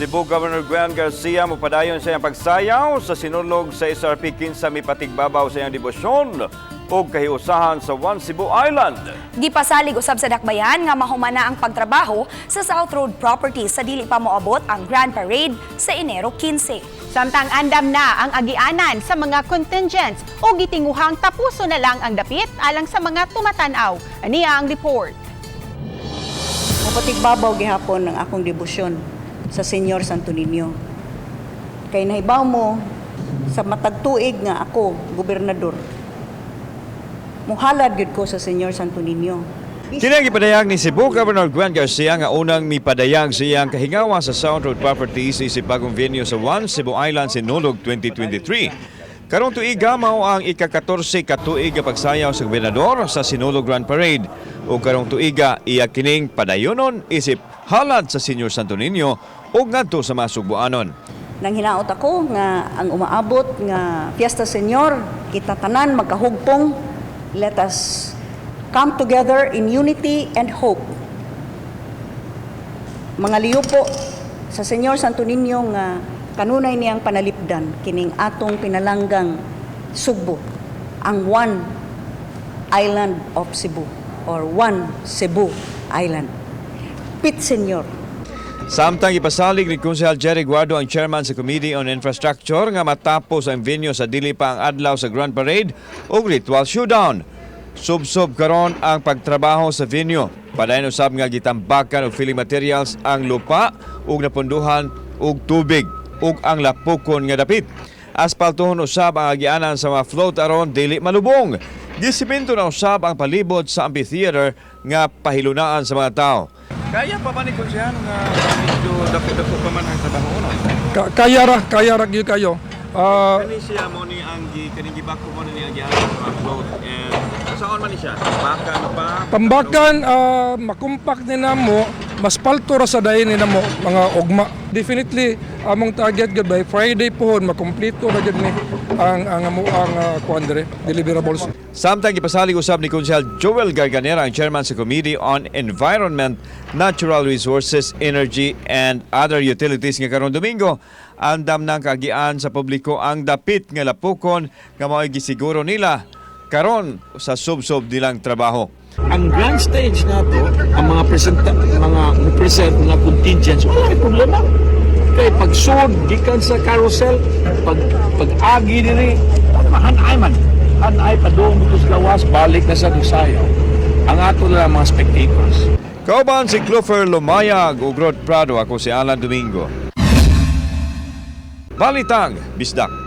Cebu Governor Gwen Garcia mopadayon sa iyang pagsayaw sa sinulog sa SRP kinsa mipatigbabaw sa iyang debosyon ug kahiusahan sa One Cebu Island. Gipasalig usab sa dakbayan nga mahumana ang pagtrabaho sa South Road Properties sa dili pa moabot ang Grand Parade sa Enero 15. Samtang andam na ang agianan sa mga contingents o gitinguhang tapuso na lang ang dapit alang sa mga tumatanaw. Aniya ang report. Mupatigbabaw gihapon ang akong debosyon sa Senyor Santo Niño. Kay nahibaw mo sa matag tuig nga ako gobernador, muhalad gyud ko sa Senyor Santo Niño. Kini ang gipadayag ni Cebu Governor Gwen Garcia nga unang mipadayag sa iyang kahingawa sa South Road Properties isip bagong venue sa One Cebu Island Sinulog 2023. Karong tuiga mao ang ika-14 ka tuig nga pagsayaw sa gobernador sa Sinulog Grand Parade ug karong tuiga iya kining padayonon isip halad sa Senyor Santo Niño ug ngadto sa mga Sugbuanon. Nang hinaot ako nga ang umaabot nga Fiesta Señor, kita tanan magkahugpong, let us come together in unity and hope. Mga liupo sa Señor Santo Niño nga kanunay niyang panalipdan kining atong pinalanggang Sugbo, ang One Island of Cebu or One Cebu Island. Pit Señor. Samtang ipasalig ni Konsehal Jerry Guardo, ang chairman sa Committee on Infrastructure, nga matapos ang venue sa dili pa ang adlaw sa Grand Parade ug ritual showdown. Subsob karon ang pagtrabaho sa venue. Padayon usab nga gitambakan og filling materials ang lupa ug napunduhan og tubig ug ang lapukon nga dapit. Aspaltohon usab ang agianan sa mga float aron dili malubong. Gisimento na usab ang palibot sa amphitheater nga pahilunaan sa mga tao. Kaya pa ba ni Konsehal nga medyo dako-dako pa man ang trabaho, no? Kaya ra gyud kayo. Kani siya mo ni ang gi kaning gibako mo ni ang gihanan sa mga float and saan man ni siya? Tambakan pa? Tambakan, makumpak ni namo, mas palto ra sa dayon ni namo mga ugma. Definitely among target gyud by Friday pohon makumpleto ra gyud ni ang amo ang kuan dire, deliverables. Samtang gipasalig usab ni Konsehal Joel Garganera, ang chairman sa Committee on Environment, Natural Resources, Energy and Other Utilities, nga karong Domingo andam ng kagian sa publiko ang dapit nga lapukon nga mao'y gisiguro nila karon sa subsob nilang trabaho. Ang grand stage nato, ang mga present, mga present mga contingents, wala may problema. Kay pagsud gikan sa carousel, pag pag-agi diri, hanay man. Hanay padung dito sa lawas, balik na sa Dusayo. Ang ato na lang mga spectators. Kauban si Clover Lumayag ug Rod Prado, ako si Alan Domingo. Balitang Bisdak.